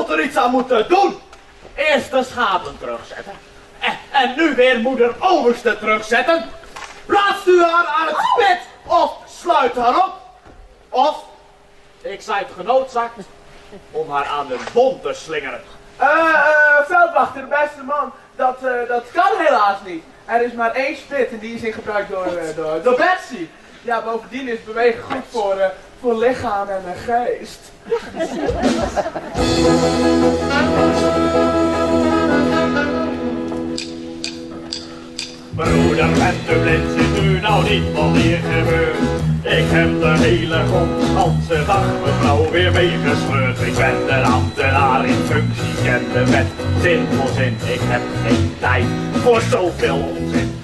zult er iets aan moeten doen. Eerst de schapen terugzetten. En, en nu weer moeder overste terugzetten. Plaatst u haar aan het spit of sluit haar op. Of ik zijt genoodzaakt om haar aan de bont te slingeren. Eh, eh, veldwachter, beste man, dat, eh, dat kan helaas niet. Er is maar één spit en die is in gebruik door, eh, door, door Betsy. Ja, bovendien is bewegen goed voor, eh, voor lichaam en eh, geest. Broeder, bent u blind, ziet u nou niet wat hier gebeurt? Ik heb de hele godganse dag mevrouw weer meegesleurd. Ik ben de ambtenaar in functie, ken de wet, zin voor zin. Ik heb geen tijd voor zoveel onzin.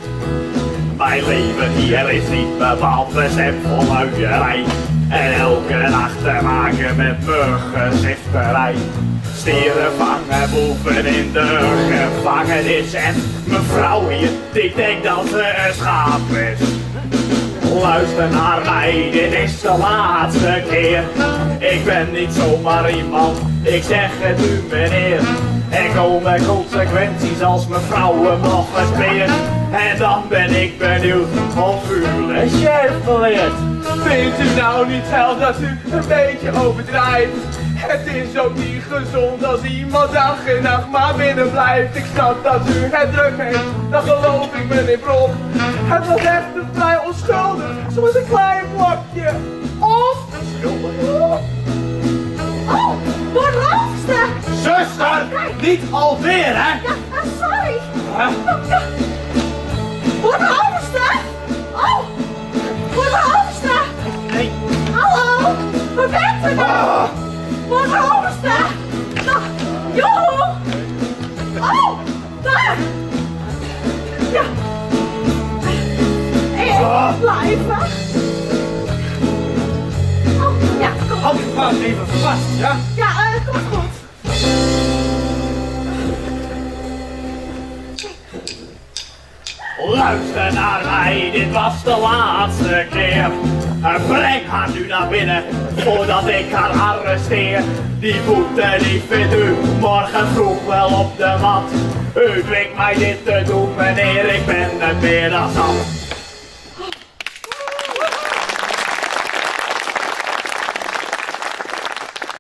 Mijn leven hier is niet bepaald bestemd voor luierij. En elke nacht te maken met muggenzifterij. Stieren vangen, boeven in de gevangenis. En mevrouw hier, die denkt dat ze een schaap is. Luister naar mij, dit is de laatste keer. Ik ben niet zomaar iemand, ik zeg het u meneer. Er komen consequenties als mevrouw hem nog eens peert. En dan ben ik benieuwd of u uw lesje heeft geleerd. Vindt u nou niet zelf dat u een beetje overdrijft? Het is ook niet gezond als iemand dag en nacht maar binnen blijft. Ik snap dat u het druk heeft, dat geloof ik meneer Brok. Het was echt een vrij onschuldig, zoals een klein plakje. Of... Oh, borrelste! Zuster, niet alweer hè? Ja, ah, sorry. Ja. Borrelste! Oh, borrelste! Nee. Hallo, waar bent u nou? Borrelste! Nou, joehoe! Oh, daar! Ja. Even blijven. Oh, ja, kom. Houd het maar even vast, ja? Ja, eh, komt goed. Luister naar mij, dit was de laatste keer. Breng haar nu naar binnen, voordat ik haar arresteer. Die boete die vindt u morgen vroeg wel op de mat. U dwingt mij dit te doen, meneer, ik ben het meer dan zat.